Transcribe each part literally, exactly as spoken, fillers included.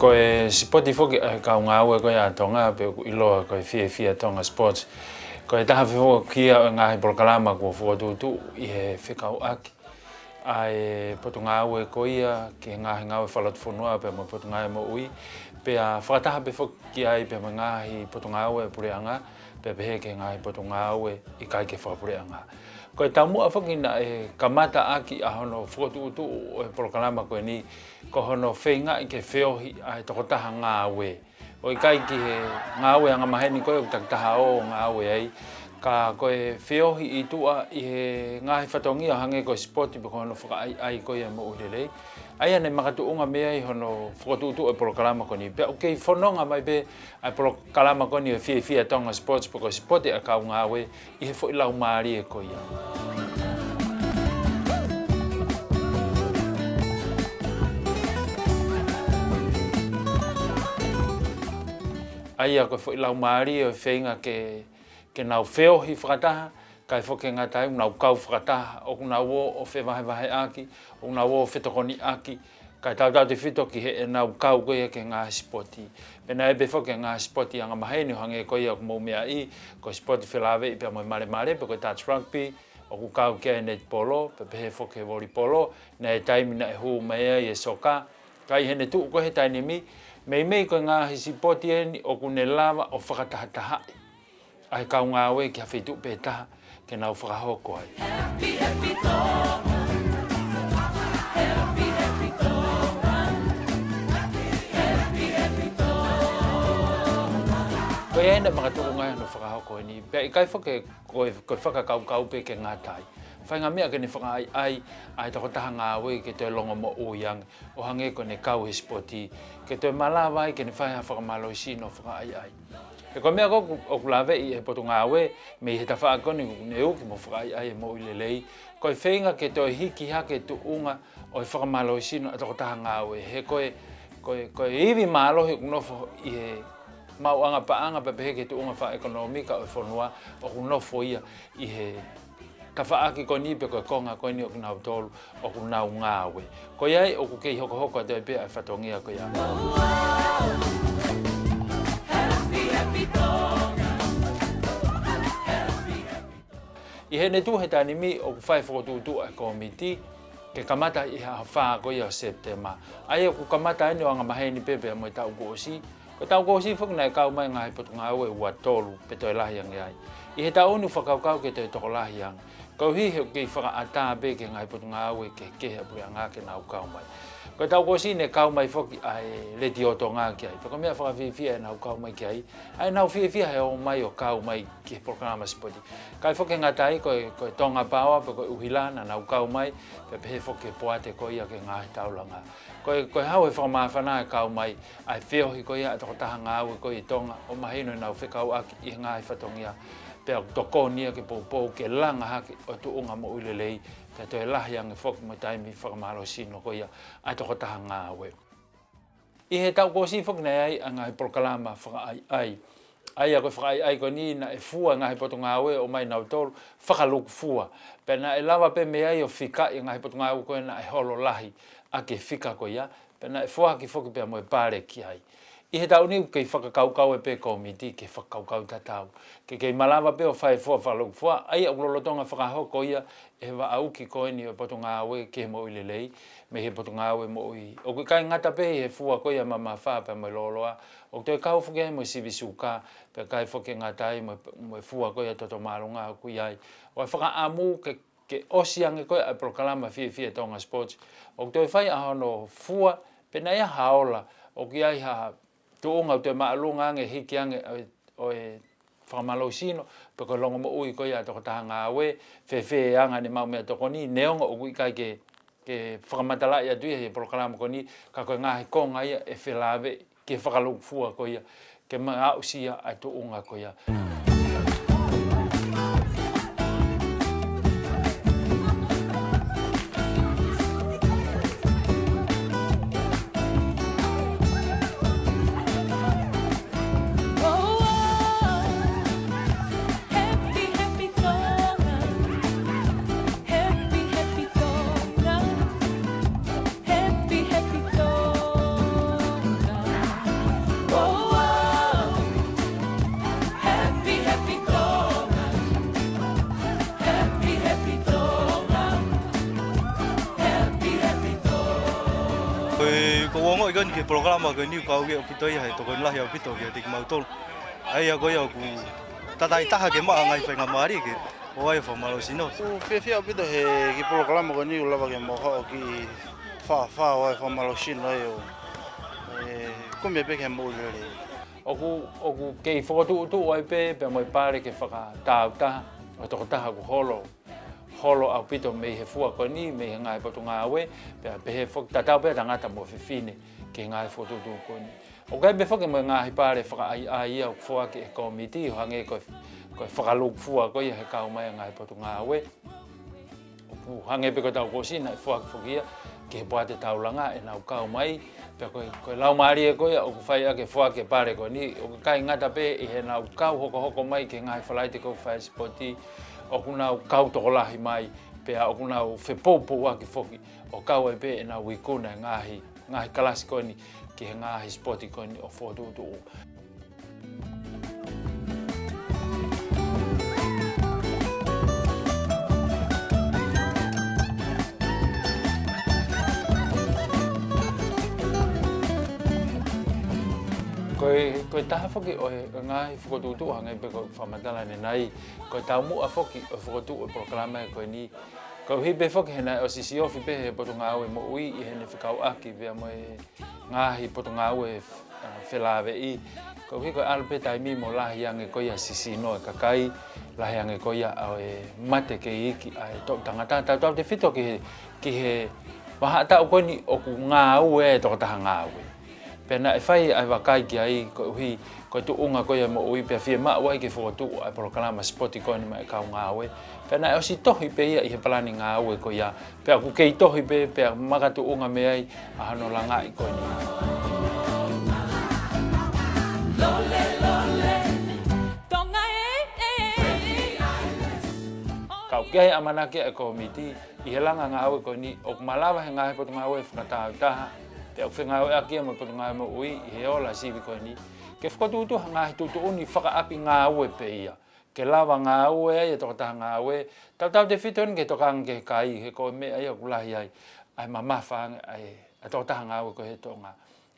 Ko e sipoti foki ʻa e kau ngāue ko ia ʻa Tonga, pea ʻoku ʻiloa ko e Fiefia Tonga Sports, ko e taha foki ia ʻo e ngaahi polokalama kuo fokotuʻutuʻu ʻi he fekauʻaki ʻa e potungāue ko ia ki he ngaahi ngāue fakalotofonua pea mo e Potungāue Moʻui, pea fakataha pē foki ai pea mo e ngaahi potungāue puleʻanga, pea pehē ki he ngaahi potungāue ʻikai ke fakapuleʻanga. Ko e taumuʻa foki naʻe kamata ʻaki ʻa hono fokotuʻutuʻu ʻo e polokalama ko eni, ko hono feingaʻi ke feohi ʻa e tokotaha ngāue. ʻO ʻikai ki he ngāue angamaheni ko ē ʻoku takitaha ō ʻo ngāue ai, ka ko e feohi ʻi tuʻa ʻi he ngaahi fatongia ʻo hangē ko e sipoti pe ko hono fakaʻaiʻai ko ia e moʻui lelei. ʻA ia naʻe makatuʻunga mei ai hono fokotuʻutuʻu e polokalama ko eni. Pea ʻoku kei fononga mai pē ʻa e polokalama ko eni ʻo e Fiefia Tonga Sports pe ko e sipoti ʻa e kau ngāue ʻi he foʻi laumālie ko ia. ʻA ia ko e foʻi laumālie ʻo e feinga ke, ke nau feohi fakataha, kae foki ke ngata ai ʻoku nau kau fakataha, ʻoku nau ō ʻo fevahevaheʻaki, ʻoku nau ō ʻo fetokoniʻaki, kae tautautefito ki heʻenau kau ko ia ki he ngaahi sipoti. Pea naʻe ʻi ai pē foki e ngaahi sipoti angamaheni ʻo hangē ko ia ʻoku mou meaʻi, ko e sipoti felāveʻi pea mo e malemale, pe ko e touch rugby, ʻoku kau ki ai e netipolo, pea pehē foki e volipolo, naʻe taimi naʻe hū mai ai e soka. Ka ʻi heʻene tuʻu ko ē he taimi ni, meimei ko e ngaahi sipoti eni ʻoku ne lava ʻo fakatahatahaʻi ʻa e kau ngāue ki ha feituʻu pē taha ke nau fakahoko ai. Happy, happy Tonga. Happy, happy Tonga. Happy, happy Tonga. Ko ia naʻe makatuʻunga ai hono fakahoko eni. Pea ʻikai foki ko e, ko e fakakaukau pē ke ngata ai. Faʻahinga meʻa ke ne fakaʻaiʻai ʻa e tokotaha ngāue ke toe longomoʻui ange, ʻo hangē ko ʻene kau he sipoti, ke toe malava ai ke ne fai ha fakamālohisino fakaʻaiʻai. He ko e meʻa ko ē ʻoku, ʻoku laveʻi ʻe he potungāue, mei he tafaʻaki ko eni ʻoku ne uki mo fakaʻaiʻai e moʻui lelei, ko e feinga ke toe hiki hake e tuʻunga ʻo e fakamālohisino ʻa e tokotaha ngāue. He ko e, ko e, ko e ivi mālohi ʻoku nofo ʻi he maʻuʻanga paʻanga pea pehē ki he tuʻunga fakaʻekonōmika ʻo e fonua, ʻoku nofo ia ʻi he tafaʻaki ko eni pe ko e konga ko eni ʻo kinautolu ʻoku nau ngāue. Ko ia ai ʻoku kei hokohoko atu ai pē ʻa e fatongia ko ia. ʻI heʻene tuʻu he taimi ni ʻoku fai fokotuʻutuʻu ʻa e kōmiti ke kamata ʻi he ʻaho fā ko ia ʻo Sepitema. ʻA ia ʻoku kamata eni ʻo angamaheni pē pea mo e taʻu kuo ʻosi. Ko e taʻu kuo ʻosi foki naʻe kau mai ngaahi potungāue ua tolu pe toe lahi ange ai. ʻI he taʻu ni ʻoku fakakaukau ke toe tokolahi ange. Koeʻuhi he ʻoku kei fakaʻatā pē ki he ngaahi potungāue kehekehe ʻa e puleʻanga ke nau kau mai. Ko e taʻu kuo ʻosi ne kau mai foki ʻa e Letiō Tonga ki ai. Pea ko e meʻa fakafiefia ʻenau kau mai ki ai. ʻA ʻenau fiefia he ō mai ʻo kau mai ki he polokalama sipoti. ʻIkai foki ke ngata ai ko e, ko e Tonga Power pe ko e ʻUhila naʻa nau kau mai, pea pehē foki e poate ko ia ki he ngaahi taulanga. Ko e, ko e hau he fakamāfana e kau mai, ʻa e feohi ko ia ʻa e tokotaha ngāue ko ia ʻi Tonga, ʻo mahino ʻenau fekauʻaki ʻi he ngaahi fatongia, pea ʻoku tokoni ia ke poupou ke langa hake ʻo e tuʻunga moʻui lelei, pea toe lahi ange foki mo e taimi fakamālohisino ko ia ʻa e tokotaha ngāue. ʻI he taʻu kuo ʻosi foki naʻe ʻi ai ʻa e ngaahi polokalama fakaʻaiʻai. ʻA ia ko e fakaʻaiʻai ko eni naʻe fua e ngaahi potungāue ʻo ʻomai nautolu fakalukufua. Pea naʻe lava pē mei ai ʻo fikaʻi e ngaahi potungāue ko ē naʻe holo lahi ʻaki e fika ko ia. Pea naʻe foaki foki pea mo e pale ki ai. ʻI he taʻu ni ʻoku kei fakakaukau ai pē e kōmiti ke fakakaukau tatau. Ke kei malava pē ʻo fai e fua fakalukufua, ʻa ia ʻoku lolotonga fakahoko ia ʻe he vaʻa uki ko eni ʻo e potungāue ki he moʻui lelei, mei he Potungāue Moʻui. ʻOku ʻikai ngata pē ʻi he fua ko ia mamafa pea mo e lōloa, ʻoku toe kau foki ai mo e sivi suka, pea ʻikai foki ke ngata ai mo, mo e fua ko ia toto māʻolunga ʻoku ʻi ai. ʻO e fakaʻamu ke, ke ʻosi ange ko ia ʻa e polokalama Fiefia Tonga Sports, ʻoku toe fai ʻa hono fua, pe naʻe ʻi ai ha ola, ʻoku ʻi ai ha tuʻunga ʻoku toe māʻolunga ange, hiki ange ʻo e, ʻo e fakamālohisino, pe ko e longomoʻui ko ia ʻa e tokotaha ngāue, fēfē e anga ʻene maʻu meʻatokoni, neongo ʻoku ʻikai ke, ke fakamatalaʻi atu ia he polokalama ko eni, ka ko e ngaahi konga ia ʻe felāveʻi ki he fakalukufua ko ia, ke ma aʻusia ʻa e tuʻunga ko ia. Ko eni ki he polokalama ko eni ʻoku kau ki ai ʻaupito ia he tokoni lahi ʻaupito kiate kimautolu. ʻA ia ko ia ʻoku tataʻi taha ke maʻu ha ngaahi faingamālie ke ʻoua ʻe fakamālohisino. ʻOku fiefia ʻaupito he kiʻi polokalama ko eni ʻoku lava ke maʻu ha kiʻi fāfā ʻoua ʻe fakamālohisino ai ʻo, ē, kumi pē ki he moʻui lelei. ʻOku, ʻoku kei fokotuʻutuʻu ai pē, pea mo e pale ke fakatāutaha ʻo e tokotaha ʻoku holo, holo ʻaupito mei he fua ko eni, mei he ngaahi potungāue, pea pehē foki tatau pē tangata mo fefine ki he ngaahi fokotuʻutuʻu ko eni. ʻOku ʻi ai pē foki mo e ngaahi pale fakaʻaiʻai ia ʻoku foaki ʻe he kōmiti, ʻo hangē ko e, ko e fakalukufua ko ia he kau mai ʻa e ngaahi potungāue. ʻOku hangē pē ko ʻetau kōsina ʻe foaki foki ia ki he poate taulanga ʻenau kau mai, pea ko e, ko e laumālie ko ia ʻoku fai ʻaki e foaki e pale ko eni, ʻoku ʻikai ngata pē ʻi heʻenau kau hokohoko mai ki he ngaahi falaite ko ē ʻoku fai ai e sipoti, ʻoku nau kau tokolahi mai, pea ʻoku nau fepoupouaki foki ʻo kau ai pē ʻenau ikuna e ngaahi, ngaahi kalasi ko eni ki he ngaahi sipoti ko eni ʻoku fokotuʻutuʻu. Ko e, ko e taha foki ʻo e ngaahi fokotuʻutuʻu hangē pē ko e fakamatala ʻanenai, ko e taumuʻa foki ʻo e fokotuʻu ʻo e polokalama ko eni, koeʻuhi pē foki he naʻe ʻosi siofi pē ʻe he Potungāue Moʻui ʻi heʻene fekauʻaki pea mo e ngaahi potungāue, ʻa, felāveʻi. Koeʻuhi ko e ʻalu pē taimi mo lahi ange ko ia e sisino e kakai, lahi ange ko ia ʻa e mate kei iiki ʻa e toʻu tangata. Tautautefito ki he, ki he vahaʻa taʻu ko eni ʻoku ngāue e tokotaha ngāue. Pea naʻe fai ʻa e vakai ki ai koeʻuhi ko e tuʻunga ko ia e moʻui pea fiemaʻu ai ke fokotuʻu ʻa e polokalama sipoti ko eni maʻa e kau ngāue. Pea naʻe ʻosi tohi pē ia ʻi he palani ngāue ko ia. Pea ʻoku kei tohi pē, pea makatuʻunga mei ai ʻa hono langaʻi ko eni. Ka ʻoku ʻi ai e ʻamanaki ʻa e kōmiti ʻi he langa ngāue ko eni, ʻoku malava he ngaahi potungāue fakatāutaha, pea ʻoku fengāueʻaki ia mo e Potungāue Moʻui ʻi he ola sivi ko eni, ke fokotuʻutuʻu ha ngaahi tuʻutuʻuni fakaʻapi ngāue pē ia. Ke lava ngāue ai e tokotaha ngāue, tautautefito eni ke tokanga ki he kai, he ko e meʻa ia ʻoku lahi ai ʻa e mamafa ange ʻa e, ʻa e tokotaha ngāue ko ē he Tonga.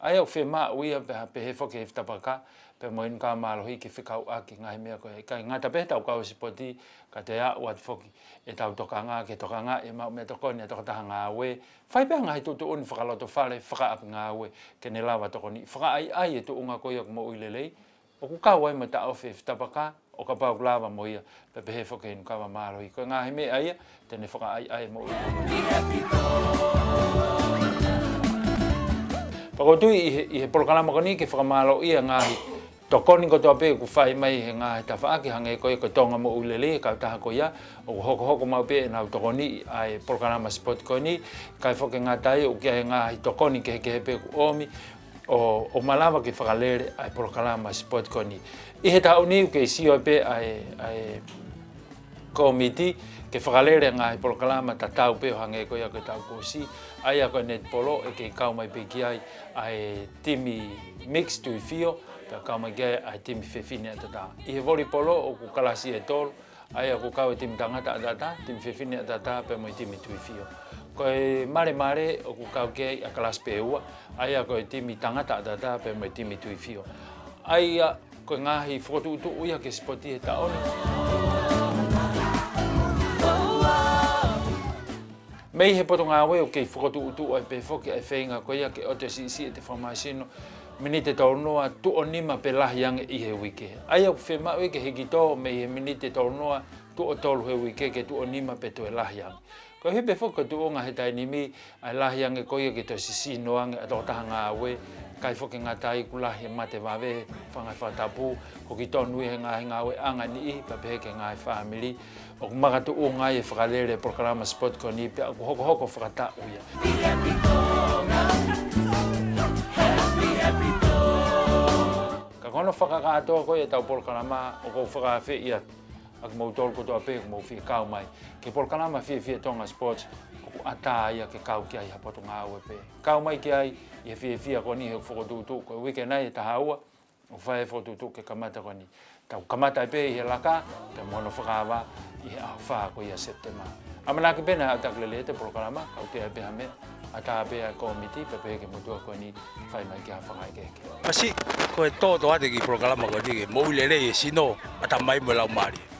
ʻA ia ʻoku fiemaʻu ia pea pehē foki ʻe he Fitapaka, pea mo ʻEne Kava Mālohi ke fekauʻaki e ngaahi meʻa ko ē. ʻIkai ngata pē heʻetau kau sipoti, ka toe aʻu atu foki ʻetau tokanga ke tokangaʻi e maʻu meʻatokoni ʻa e tokotaha ngāue. Fai pē ha ngaahi tuʻutuʻuni fakalotofale, fakaʻapi ngāue, ke ne lava tokoni, fakaʻaiʻai e tuʻunga ko ia ʻoku moʻui lelei, ʻoku kau ai mo e taʻofi ʻe he Fitapaka, ʻo kapau ʻoku lava mo ia, pea pehē foki ʻEne Kava Mālohi. Ko e ngaahi meʻa ia te ne fakaʻaiʻai e moʻui. Pea ʻoku ou tui ʻi he, ʻi he polokalama ko eni ke fakamālōʻia e ngaahi tokoni kotoa pē ʻoku fai mai he ngaahi tafaʻaki hangē ko ia ko e Tonga Moʻui Lelei, e kautaha ko ia, ʻoku hokohoko maʻu pē ʻenau tokoniʻi ʻa e polokalama sipoti ko eni, ʻikai foki ke ngata ai ʻoku ʻi ai e ngaahi tokoni kehekehe pē ʻoku ʻomi, ʻo, ʻo malava ke fakalele ʻa e polokalama sipoti ko eni. ʻI he taʻu ni ʻoku kei sio pē ʻa e, ʻa e kōmiti ke fakalele e ngaahi polokalama tatau pē ʻo hangē ko ia ko ʻetau kōsi, ʻa ia ko e netipolo ʻe kei kau mai pē ki ai ʻa e timi mix Tuifio, pea kau mai ki ai ʻa e timi fefine ʻataʻatā. ʻI he volipolo ʻoku kalasi ʻe tolu, ʻa ia ʻoku kau e timi tangata ʻataʻatā, timi fefine ʻataʻatā, pea mo e timi Tuifio. Ko e malemale ʻoku kau ki ai ʻa e kalasi pē ua, ʻa ia ko e timi tangata ʻataʻatā, pea mo e timi Tuifio. ʻA ia ko e ngaahi fokotuʻutuʻu ia ki he sipoti he taʻu ni. Mei he Potungāue ʻoku kei fokotuʻutuʻu ai pē foki ʻa e feinga ko ia ke ʻoto siʻisiʻi ʻete fakamālohisino miniti ʻe tolu noa tuʻo nima pe lahi ange ʻi he uike. ʻA ia ʻoku fiemaʻu ia ke hiki tō mei he miniti ʻe tolu noa tuʻo tolu he uike ke tuʻo nima pe toe lahi ange. Koeʻuhi pē foki ko e tuʻunga he taimi ni, ʻa e lahi ange ko ia ke toe sisino ange ʻa e tokotaha ngāue, ʻikai foki ke ngata ai ʻoku lahi e mate vave, fanga fakatapu, ko kitautolu he ngaahi ngāueʻanga ʻe niʻihi, pea pehē ki he ngaahi fāmili, ʻoku makatuʻunga ai e fakalele e polokalama sipoti ko eni pea ʻoku hokohoko fakataʻu ia. Ka ko hono fakakātoa ko ia ʻetau polokalama, ʻoku ou fakaafeʻi atu ʻa kimoutolu kotoa pē ʻoku mou fie kau mai ki he polokalama Fiefia Tonga Sports, ʻoku ʻatā ia ke kau ki ai ha potungāue pē. Kau mai ki ai ʻi he fiefia ko eni he fokotuʻutuʻu ko e uike nai ʻe taha ua, ʻoku fai e fokotuʻutuʻu ke kamata ko eni. Tau kamata ai pē ʻi he laka, pea mo hono fakaava ʻi he ʻaho fā ko ia Sepitema. ʻAmanaki pē naʻa ʻoatu kiate kimoutolu ʻete polokalama, ka ʻoku ʻi ai pē ha meʻa, ʻatā pē ʻa e kōmiti pea pehē ki he motuʻa ko eni fai mai ki ha fanga ʻekeʻeke. Masi, ko e tōtōatu e kiʻi polokalama ko eni ke moʻui lelei e sino, ʻatamai mo e laumālie.